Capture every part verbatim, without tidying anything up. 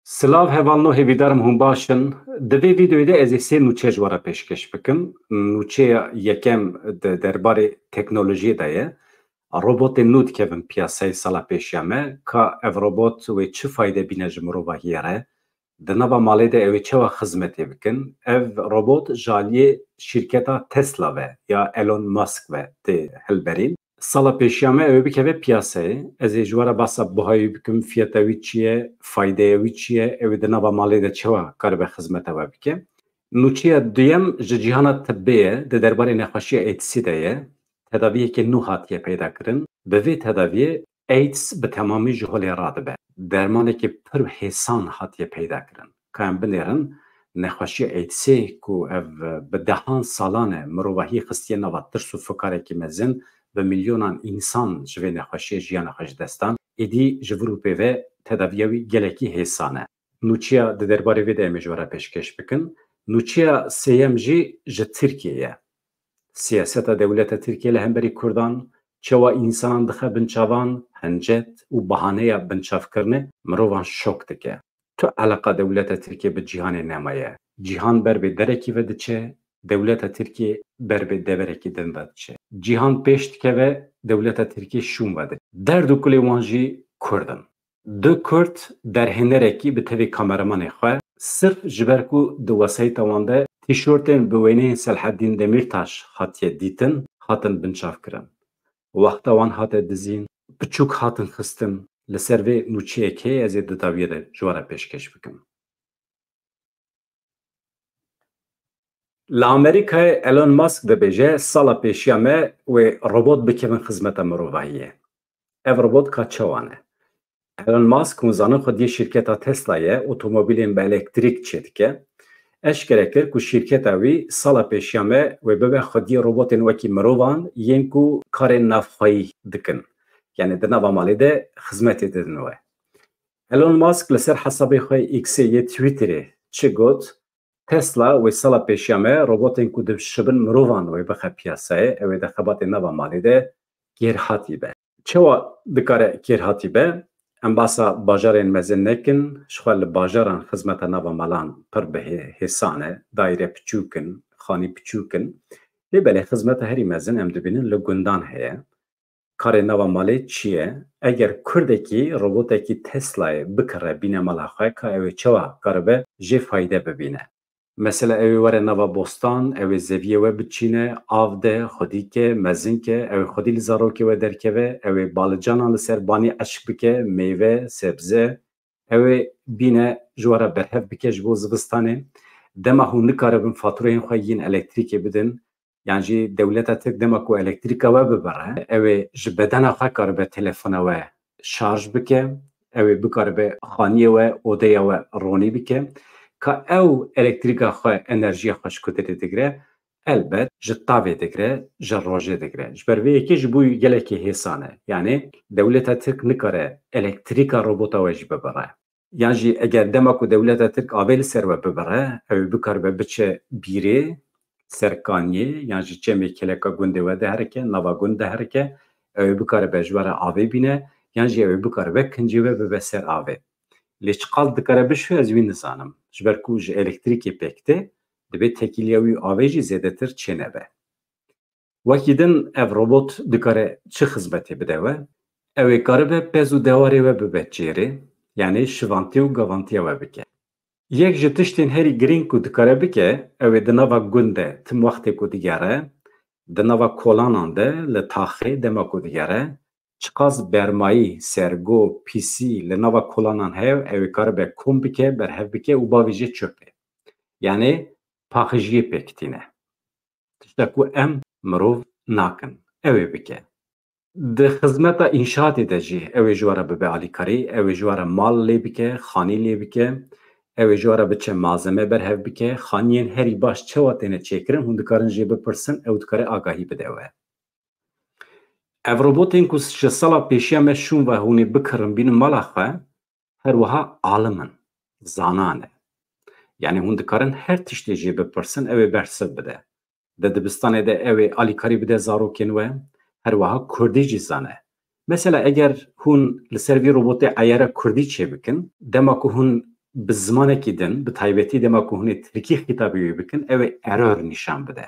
Silav hevalno, hêvîdarim hûn baş in. Di vê vîdeoyê de ez ê sê nûçe ji we re pêşkêş bikim. Nûçeya yekem di derbarê teknolojiyê de ye. Robotên nû dikevin piyasayê sala pêşiya me. Ka ev robot wê çi fayde bîne ji mirovahiyê re? Di nava malê de ew ê çawa xizmetê bikin? Ev robot ji aliyê şîrketa Tesla ve ya Elon Musk ve tê hilberîn. Sala pêşiya me ew ê bikeve piyasayê. Ez ê ji we re basa buhayê wî bikim, fiyata wî çi ye, faydeya wî çi ye, ew ê di nava malê de çawa karibe xizmeta we bike. Nûçeya duyem ji cîhana tibbê ye, di derbarê nexweşiya AIDS'î de ye. Tedaviyekê nû hatiye peyda kirin. Bi vê tedaviyê AIDS bi temamî ji holê radibe. Dermanekî pir hêsan hatiye peyda kirin. Ka em binêrin, nexweşiya AIDS'ê ku ev bi dehan salan e mirovahiyê xistiye nava tirs û fikarekî mezin, bi milyonan însan ji vê nexweşiyê jiyana xwe ji dest dan, êdî ji vir û pê ve tedaviya wî gelekî hêsan e. Nûçiya di derbarê vê de em ê ji we re pêşkêş bikin. Nûçiya sêyem jî ji Tirkiyê ye. Siyaseta dewleta Tirkiyê li hemberî Kurdan, çawa însanan dixe bin çavan, hincet û bahaneya binçavkirinê mirovan şok dike. Tu eleqa dewleta Tirkiyê bi cîhanê nemaye. Cîhan ber bê derekî ve diçe, dewleta Tirkiyê ber bê deverekî din ve diçe. Cîhan pêş dikeve, dewleta Tirkiyê şûn ve diçe. Derd û kulê wan jî Kurd in. Du Kurd derhênerekî bi tevî kameramanê xwe, sirf ji ber ku di wesayîta wan de tîşortên bi wêneyên Selhedîn Demîrtaş hatiye dîtin, hatin binçavkirin. Wexta wan hate dizîn, piçûk hatin xistin, li ser vê nûçeyek heye ez ê di dawiyê de ji we re pêşkêş bikim. Li Amerîkayê Elon Musk dibêje, sala pêşiya me wê robot bikevin xizmeta mirovahiyê. Ev robot ka çawa ne? Elon Musk, hûn zanin, xwediyê şîrketa Tesla ye, otomobîlên bi elektrîk çêdike. Eşkere kir ku şîrketa wî sala pêşiya me wê bibe xwediyê robotên wekî mirovan yên ku karên navxweyî dikin. Yani di nava malê de xizmetê didin we. Elon Musk li ser hesabê xwe X-ê yê Twitterê çi got? Tesla wê sala pêşiya me robotên ku dişibin mirovan wê bixe piyasayê, ew ê di xebatê nava malê de kêrhatî be. Çawa dikare kêrhatî be? Em basa bajarên mezin nekin, ji xwe li bajaran xizmeta nava malan pir bi hê-, hêsan e, daîre piçûk in, xanî piçûk in. Lê belê xizmeta herî mezin em dibînin li gundan heye. Karê nava malê çi ye? Eger kurdekî robotekî Teslayê bikire bîne mala xwe, ka ew ê çawa karibe jê fayde bibîne? Mesela ew ê were nava bostan, ew ê zeviyê we biçîne, av de, xwedî ke, mezin ke, ew ê xwedî li zarokê we derkeve, ew ê balicanan li ser banî eşk bike, meyve, sebze, ew ê bîne ji we re berhev bike ji bo zivistanê. Dema hûn nikaribin fatureyên xwe yên elektrîkê bidin, yan jî dewleta Tirk dema ku elektrîka we bibire, ew ê ji bedena xwe karibe telefona we şarj bike, ew ê bikaribe xaniyê we, odeya we ronî bike. Ka ew elektrîka xwe, enerjiya xwe ji ku derê digire, elbet ji tavê digire, ji rojê digire. Ji ber vê yekê ji bo gelekî hêsan e. Yani dewleta Tirk nikare elektrîka robota we jî bibire. Yan jî eger dema ku dewleta Tirk avê li ser we bibire, ew ê bikaribe biçe bîrê, ser kaniyê, yan jî çemê keleka gundê we diherike, nava gund diherike, ew ê bikaribe ji we re avê bîne, yan jî ew ê bikaribe kincê we bibe ser avê. Lê çiqas dikare bişuye ez wî nizanim. Ji ber ku ji elektrîkê pêk tê, dibê tekîliya wî avê jî zêdetir çênebe. Wekî din ev robot dikare çi xizmetê bide we? Ew ê karibe pez û dewarê we bibe çêrê, yanî şivantî û gavantiya we bike. Yek ji tiştên herî girîng ku dikare bike, ew ê di nava gund de tim wextê ku digere, di nava kolanan de li taxê dema ku digere, çiqas bermayî, sergo, pîsî li nava kolanan heye, ew ê karibe kom bike, berhev bike û bavêje çöpê. Yanî paqijiyê pêk tîne. Tişta ku em mirov nakin, ew ê bike. Di xizmeta înşaatê de jî ew ê ji we re bibe alîkarî, ew ê ji we re mal lê bike, xanî lê bike, ew ê ji we re biçe malzeme berhev bike, xaniyên herî baş çawa têne çêkirin, hûn dikarin jê bipirsin, ew dikare agahî bide we. Ev robotên ku ji sala pêşiya me şûn ve hûn ê bikirin bînin mala xwe, her wiha alim in, zana ne. Yanî hûn dikarin her tiştê jê bipirsin, ew ê bersiv bide. Di dibistanê de ew ê alîkarî bide zarokên we, her wiha kurdî jî zane. Mesela eger hûn li ser vî robotê eyara kurdî çêbikin, dema ku hûn bi zimanekî din, bi taybetî dema ku hûn ê tirkî xîtabî wî bikin, ew ê error nîşan bide.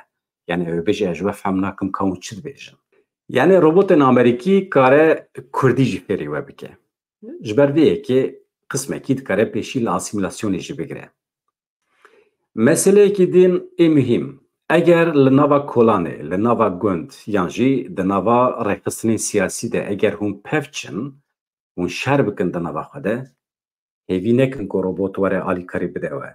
Yani ew ê bêje, ez ji we fehm nakim ka hûn çi dibêjin. Yani robotên Amerîkî kare kurdî jî fêrî we bike. Ji ber vê yekê qismekî dikare pêşî li asîmîlasyonê jî bigire. Meseleyekî din ê muhîm, eger li nava kolanê, li nava gund yan jî di nava rêxistinên siyasî de eger hûn pevçin, hûn şer bikin di nava xwe de, hêvî nekin ku robot were alîkarî bide we.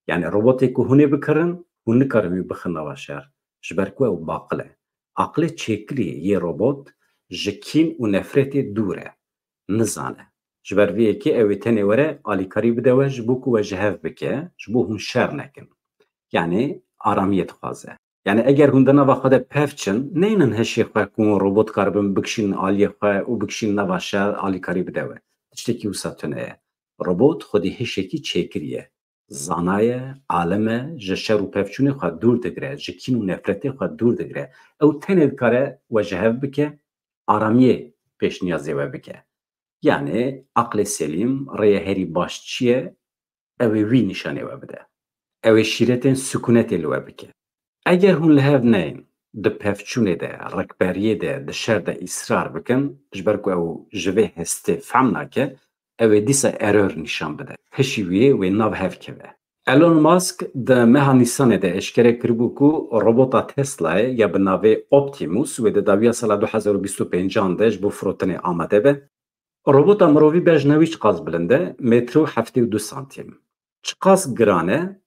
Yani robotê ku hûn ê bikirin, hûn nikarin wî bixin nava şer. Ji ber ku ew baqil e. Aqilê çêkirî yê robot ji kîn û nefretê dûr e. Nizane. Ji ber vê yekê ew ê tenê were alîkarî bide we ji bo ku we ji hev bike, ji bo hûn şer nekin. Yani aramiyê dixwaze. Yani eger hûn di nava xwe de pevçin, neynin hişê xwe ku hûn robot karibin bikişînin aliyê xwe û bikişînin nava şer alîkarî bide we. Tiştekî wisa tune ye. Robot xwedî hişekî çêkirî ye. Zana ye, alim e, ji şer û pevçûnê xwe dûr digire, ji kîn û nefretê xwe dûr digire. Ew tenê dikare we ji hev bike, aramiyê pêşniyazê we bike. Yani aqlê selîm, rêye herî baş çi ye, ew ê wî nîşanê we bide. Ew ê şîretên sikûnetê li we bike. Eger hûn li hev neyên, di pevçûnê de, rikberiyê de, di şer de îsrar bikin, ji ber ku ew ji vê hestê fehm nake, ew ê dîsa error nîşan bide. Hişî wî wê nav hev keve. Elon Musk di meha Nîsanê de eşkere kiribû ku robota Tesla'yê ya bi navê Optimus wê di dawiya sala du hezar û bîst û pêncan de ji bo firotinê amade be. Robota mirovî bejna wî çiqas bilind e? Metre û heftê û du santîm. Çiqas giran e?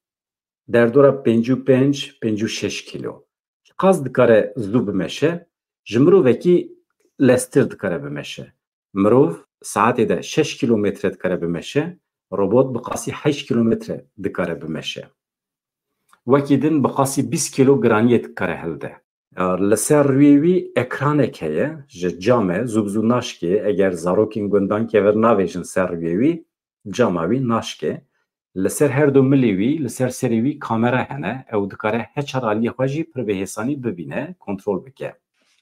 Derdora pêncî û pênc, pêncî û şeş kîlo. Çiqas dikare zû bimeşe? Ji mirovekî leztir dikare bimeşe. Mirov saetê de şeş kîlometre dikare bimeşe, robot bi qasî heşt kîlometre dikare bimeşe. Wekî din bi qasî bîst kîlo giraniyê dikare hilde. Ya, li ser rûyê wî ekranek heye, ji cam e, zû bi zû naşkê, eger zarokên gundan kevir navêjin ser rûyê wî, cama wî naşkê. Li ser her du milê wî, li ser serê wî kamera hene, ew dikare her çar aliyê xwe jî pir bi hêsanî bibîne, kontrol bike.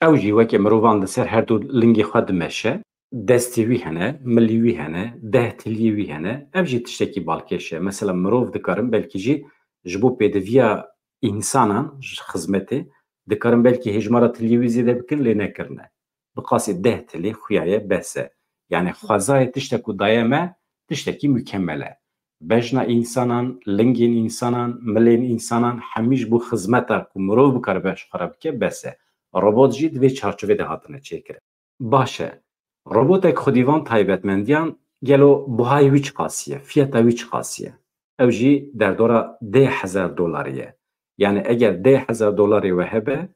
Ew jî weke mirovan li ser her du lingê xwe dimeşe, destê wî hene, milî wî hene, deh tiliyê wî hene, ev jî tiştekî balkêş e. Mesela mirov dikarin belkî jî ji bo pêdiviya însanan ji xizmetê, dikarin belkî hêjmara tiliyê wî zêde bikin, lê nekirine. Bi qasî deh tilî xuya ye, bes e. Yani xwezayê tiştek ku daye me, tiştekî mukemel e. Bejna însanan, lingên însanan, milên însanan, hemî ji bo xizmeta ku mirov bikare beş xwe re bike, bes e. Robot jî di vê çarçovê de hatine çêkirin. Baş e. Robotek xwedî van taybetmendiyan gelo buhayê wî çiqasî ye, fiyata wî çiqasî ye? Ew jî derdora deh hezar dolarî ye. Yani eger deh hezar dolarê we hebe,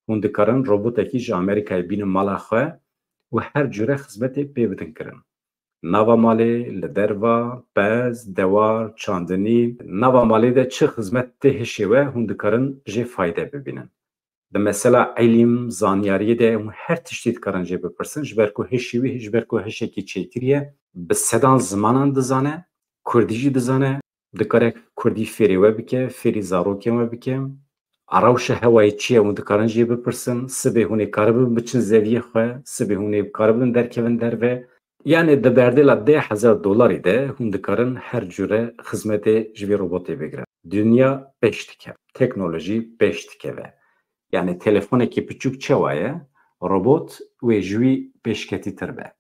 hûn dikarin robotekî ji Amerîkayê bînin mala xwe û her cure xizmetê pê bidin kirin. Nava malê, li derva, pez, dewar, çandinî, nava malê de çi xizmet tê hişê we, hûn dikarin jê fayde bibînin. Di mesela îlim, zanyariyê de hûn her tiştî dikarin jê bipirsin, ji ber ku hişê wî, ji ber ku hişekî çêkirî ye, bi sedan zimanan dizane, kurdî jî dizane, dikare kurdî fêrê we bike, fêrî zarokên we bike. A rewşa hewayê çi ye, hûn dikarin jê bipirsin, sibê hûn ê karibin biçin zeviyê xwe, sibê hûn ê karibin derkevin derve. Yani di berdêla deh hezar dolarî de hûn dikarin her cure xizmetê ji vê robotê bigirin. Dinya pêş dikeve, teknolojî pêş dikeve. Yani telefonekî piçûk çawa ye, robot wê ji wî pêşketîtir be.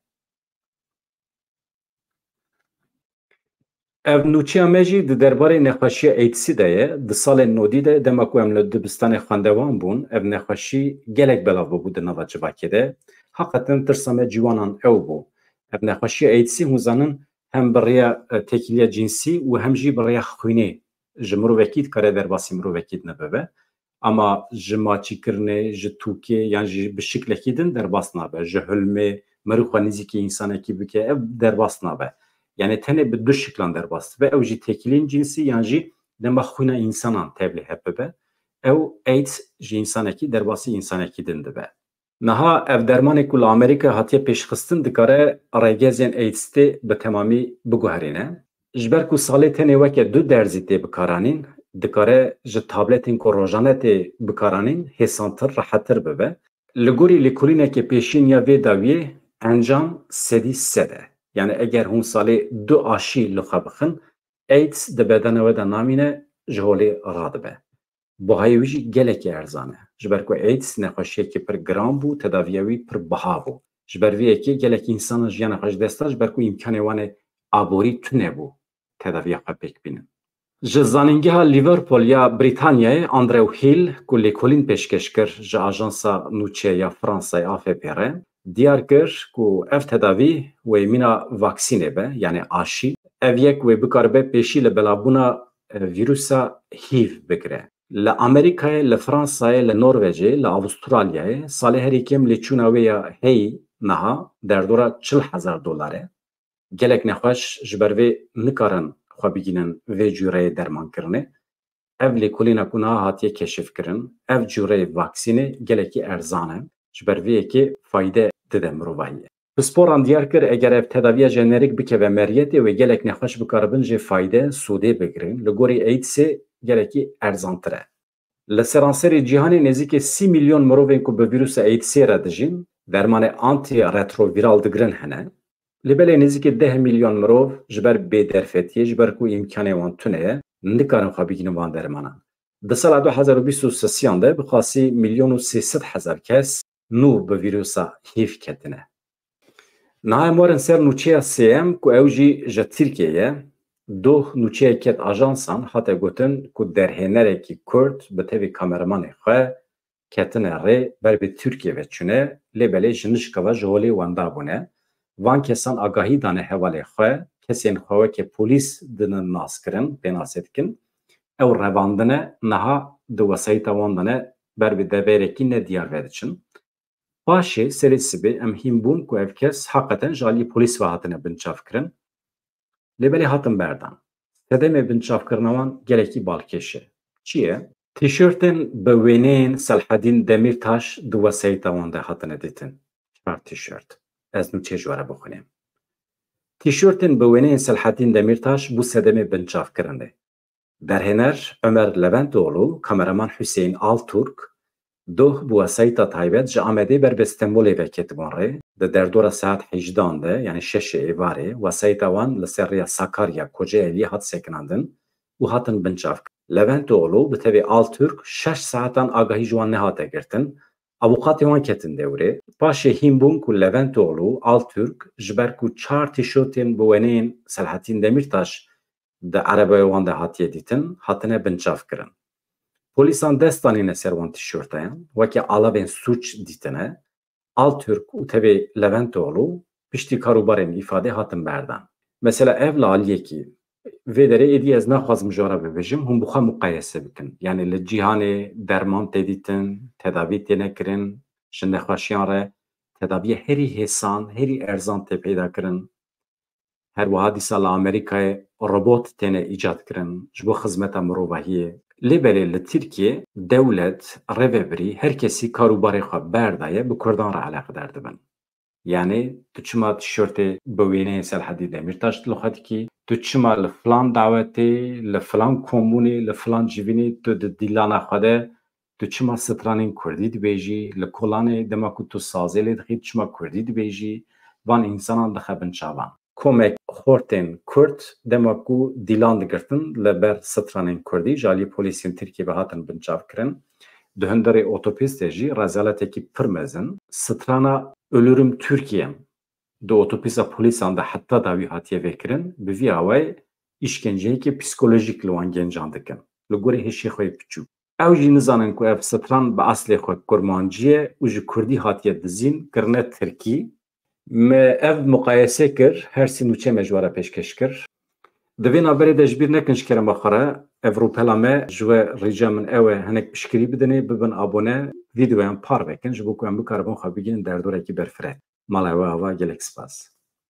Ev nûçeya me jî di derbarê nexweşiya AIDS'î de ye. Di salên nodî de, dema ku em li dibistanê xwendevan bûn, ev nexweşî gelek belav bûbû di nava civakê de. Heqeten tirsa me ciwanan ew bû. Ev nexweşiya AIDS'î, hûn zanin, hem bi rêya, e, têkiliya cinsî û hem jî bi rêya xwînê ji mirovekî dikare derbasî mirovekî din bibe. Ama ji maçîkirinê, ji tûkê yan jî bi şiklekî din derbas nabe. Ji hilmê, mirov xwe nêzîkî însanekî bike, ev derbas nabe. Yani tenê bi du şiklan derbas dibe. Ew jî têkiliyên cinsî yan jî dema xwîna însanan tevlî hev bibe. Ew AIDS ji însanekî derbasî însanekî din dibe. Niha ev dermanê ku li Amerîka hatiye pêşxistin dikare rêgezên AIDS'ê bi temamî biguherîne. Ji ber ku salê tenê weke du derzî tê bikaranîn, dikare ji tabletên ku rojane tê bikaranîn hêsantir, rehettir bibe. Li gorî lêkolîneke pêşîn ya vê dawiyê encam sedî sed e. Yani eger hûn salê du aşî li xwe bixin, AIDS di bedena we de namîne, ji holê radibe. Buhayê wî jî gelekî erzan e. Ji ber ku AIDS nexweşiyekî pir giran bû, tedaviya wî pir biha bû. Ji ber vê yekê gelek însanan jiyana xwe ji dest da, ji ber ku îmkanê wan ê aborî tune bû tedaviya xwe pêk bînin. Ji Zanîngeha Liverpool ya Brîtanyayê Andrew Hill, ku lêkolîn pêşkêş kir ji ajansa nûçe ya Fransayê A F P re, diyar kir ku ev tedavî wê mîna vaksînê be, yanî aşî. Ev yek wê bikaribe pêşî li belavbûna, e, vîrusa HIV bigire. Li Amerîkayê, li Fransayê, li Norvecê, li Avustralyayê salê herî kêm lêçûna wê ya heyî niha derdora çil hezar dolar e. Gelek nexweş ji ber vê nikarin xwe bigînin vê cûreyê dermankirinê. Ev lêkolîna ku niha hatiye keşifkirin, ev cûreyê vaksînê gelekî erzan e. Ji ber vê yekê fayde dide mirovahiyê. Pisporan diyar kir, eger ev tedaviya jenerîk bikeve meriyetê, wê gelek nexweş bikaribin jê fayde, sûdê bigirin. Li gorî AIDSê gelekî erzantir e. Li seranserê cîhanê nêzîkî sî milyon mirovên ku bi vîrusa AIDSê re dijîn, dermanê antiretroviral digirin hene. Lê belê nêzîkî deh milyon mirov ji ber bêderfetiyê, ji ber ku îmkanê wan tune ye, nikarin xwe bigihînin van dermanan. Di sala du hezar û bîst û sisiyan de bi xasî milyon û sê sed hezar kes nû bi vîrusa HIV ketine. Niha em werin ser nûçeya sêyem ku ew jî ji Tirkiyê ye. Doh nûçeyek ket ajansan, hate gotin ku derhênerekî Kurd bi tevî kameramanê xwe ketine rê, ber bi Tirkiyê ve çûne, lê belê ji nişka ve ji holê wenda bûne. Van kesan agahî dane hevalê xwe, kesên xwe weke polîs dinin naskirin, pênasê dikin. Ew revandine niha di wesayîta wan de ne, ber bi deverekî nediyar ve diçin. Paşê serê sibê em hîn bûn ku ev kes heqeten ji aliyê polîs ve hatine binçavkirin. Lê belê hatin berdan. Sedemê binçavkirina wan gelekî balkêş e. Çi ye? Tîşortên bi wêneyên Selhedîn Demîrtaş di wesayîta wan de hatine dîtin. Çar tîşort. Ez nûçê ji we re bixwînim. Tîşortên bi wêneyên Selhedîn Demîrtaş bû sedemê binçavkirinê. Derhêner Ömer Leventoglu, kameraman Hüseyin Alturk, doh bi wesayîta taybet ji Amedê ber bi Stenbolê ve ketibûn rê. Di derdora saet hejdan de, yanî şeşê êvarê, wesayîta wan li ser rêya Sakarya Kocaelî hat sekinandin û hatin binçavkirin. Leventoglu bi tevî Alturk şeş saetan agahî ji wan nehate girtin. Avûkatê wan ketin dewrê. Paşê hîn bûn ku Leventoglu, Alturk, ji ber ku çar tîşotên bi wêneyên Selhedîn Demîrtaş di erebaya wan de hatiye dîtin, hatine binçavkirin. Polîsan dest danîne ser wan tîşorteyan, weke alavên sûc dîtine. Alturk û tevê Leventoglu piştî karûbarên îfadê hatin berdan. Mesela ev li aliyekî, vê derê êdî ez naxwazim ji we re bibêjim, hûn bi xwe muqayese bikin. Yanî li cîhanê derman tê dîtin, tedavî têne kirin, ji nexweşiyan re tedaviyê herî hêsan, herî erzan tê peyda kirin. Her wiha dîsa li Amerîkayê robot têne îcad kirin ji bo xizmeta mirovahiyê. Lê belê li Tirkiyê dewlet, rêvebirî, her kesî kar û barê xwe berdaye, bi Kurdan re eleqedar dibin. Yanî tu çima tîşortê bi wêneyê Selhedî Demîrtaş li xwe dikî? Tu çima li filan dawetê, li filan kombûnê, li filan civînê tu di dîlana xwe de tu çima stranên kurdî dibêjî? Li kolanê dema ku tu sazê lê dixî, tu çima kurdî dibêjî? Van însanan dixe bin çavan. Komek xortên kurd dema ku dîlan digirtin li ber stranên kurdî ji alî polîsên Tirkiyê ve hatin binçavkirin. Di hundirê otopîstê jî rezaletekî pir mezin. Strana Ölürüm Türkiye'm di otopîsa polîsan de heta dawî hatiye vêkirin, bi vî awayî îşkenceyeke psîkolojîk li wan gencan dikin. Li gorî hişê xwe yê piçûk. Ew jî nizanin ku ev stran bi eslê xwe kurmancî ye û ji kurdî hatiye dizîn, kirine tirkî. Me ev muqayese kir, her sî nûçe me ji we re pêşkêş kir. Di vê navberê de ji bîr nekin ji kerema xwe re, ev rûpela me ji we, rîca min ew e, hinek piştgirî bidinê, bibin abone, vîdeoyan parve kin, ji bo ku em bikaribin xwe bigihînin derdorekî berfireh. Mala we ava, gelek spas.